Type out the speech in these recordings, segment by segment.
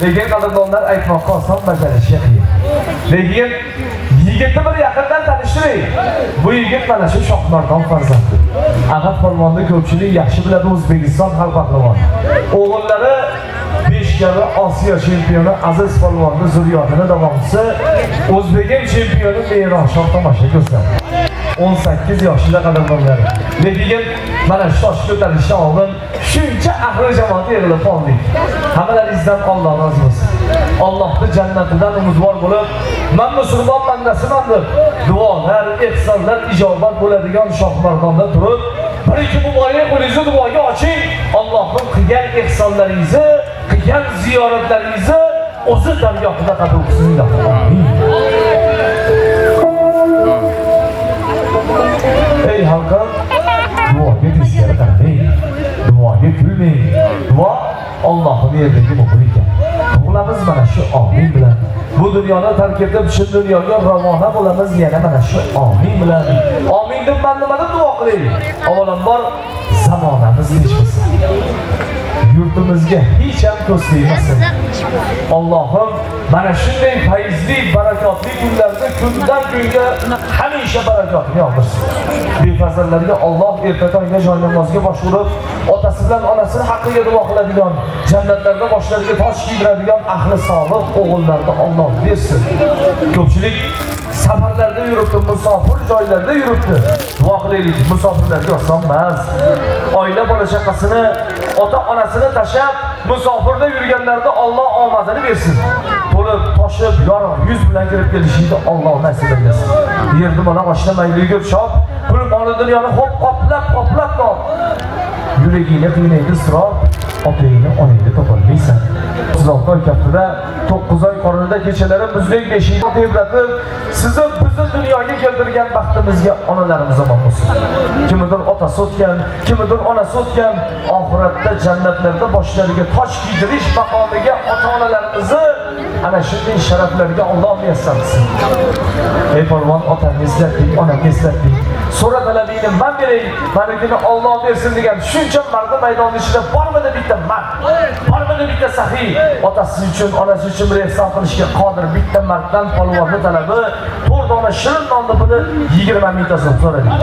Lekin qadrdonlar aytmoqqa oson, bajarishga qiyin. Lekin yigitni bir yaqindan tanishtiring. Bu yigit mana shu Shohmardon farzandi. Ahad polvonni ko'pchilik yaxshi biladi, O'zbekiston xalq pahlavoni. O'g'illari 5 karra Osiyo chempioni Aziz polvonni zurriyotini davomchisi, O'zbekiston chempioni Meyronshon tomosha ko'rsatdi. 18 yoshida qadrdonlar. Lekin mana shu tosh ko'tarishdan oldin shuncha ahli jamoat yig'ilib qoldik. Hammalaringizdan Alloh rozi bo'lsin. Allohning jannatidan umidvor bo'lib, men musulmon bandasiman deb duolar, ehsonlar ijobat bo'ladigan Shohmardonda turib, bir ikki muborak qo'lingizni duoga oching. Allohning qilgan ehsonlaringizni, qilgan ziyoratlaringizni o'zi dargohida qabul qilsin. Amin. Ey halqam, duoga teskari qaramang, duoga kulmang. Duo Allohning yerdagi muhur ekan. Tug'ilamiz mana shu amin bilan. Bu dunyoni tark etib, shu dunyoga ravona bo'lamiz yana mana shu amin bilan. Amin deb man nima deb duo qilay? Avvalambor zamonamiz tinch bo'lsin. Yurtimizga hech ham ko'z tegmasin. Allohim mana shunday fayzli, barakotli kunlarda kundan kunga hamisha barakotini yog'dirsin. Befarzandlarga Alloh erta tongda joy namozga bosh urib, otasi bilan onasini haqqiga duo qiladigan, jannatlarda boshlariga toj kiydiradigan ahli solih o'g'illarni Alloh bersin. Ko'pchilik safarlarda yuribdi, musofir joylarda yuribdi. Duo qilaylik, musofirlarga oson emas. Oila bola chaqasini, ota onasini tashlab musofirda yurganlarda Alloh omadini bersin. To'lib, toshib, yorug' yuz bilan kirib kelishingni Alloh nasib etsin. Yerni mana oshlamayli yugur chop, pul moli dunyoni xo'p qoplab, qoplab top. Yuragingni qiynaydi iztirob, otangni, onangni topolmaysan. 36 oy kaftida, 9 oy qornida kechalari bizdek beshikni tebratib, sizni bizni dunyoga keltirgan baxtimizga onalarimiz omon bo'lsin. Kimidir otasi o'tgan, kimidir onasi o'tgan, oxiratda jannatlarda boshlariga toj kiydirish maqomiga ota-onalarimizni ana shunday sharaflarga Alloh muyassar qilsin. Ey polvon, otamni eslatdik, onamni eslatdik. So'ra talabingni man beray, manikini Alloh bersin degan shuncha mardi maydonni ichida bormidi bitta mard, bormidi bitta saxiy, otasi uchun, onasi uchun bir ehson qilishga qodir bitta marddan polvonni talabi 4 dona shirin nonni puli 20 mingta so'm so'radik.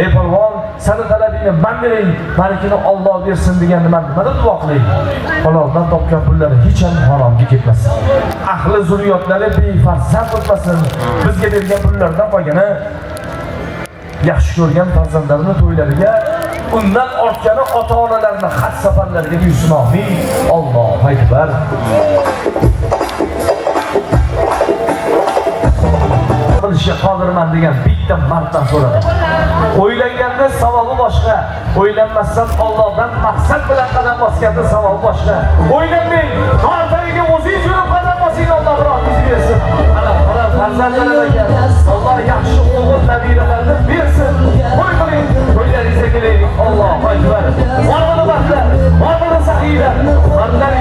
Ey polvon, sani talabingni man beray, manikini Alloh bersin degan man nimada duo qilay? Haloldan topgan pullari hech ham haromga ketmasin. Ahli zurriyotlari befarzand o'tmasin. Bizga bergan pullardan qolgani yaxshi ko'rgan farzandlarini to'ylariga, undan ortgani ota-onalarni haj safarlariga buyursin. Amin. Allohu akbar. Qilishga qodirman degan bitta marddan so'radim. O'ylanganda savobi boshqa, o'ylanmasdan Allohdan maqsad bilan qadam bosganda savobi boshqa. O'ylanmang, tortagiga o'zingiz yurib qadam bosing, Alloh rozingizni bersin. Ana qora farzandlar ekan. Alloh yaxshi o'g'il nabiralarni bersin. To'y qiling, to'ylaringizga kelaylik. Allohu akbar. Bormidi mardlar, bormidi saxiylar, mardlar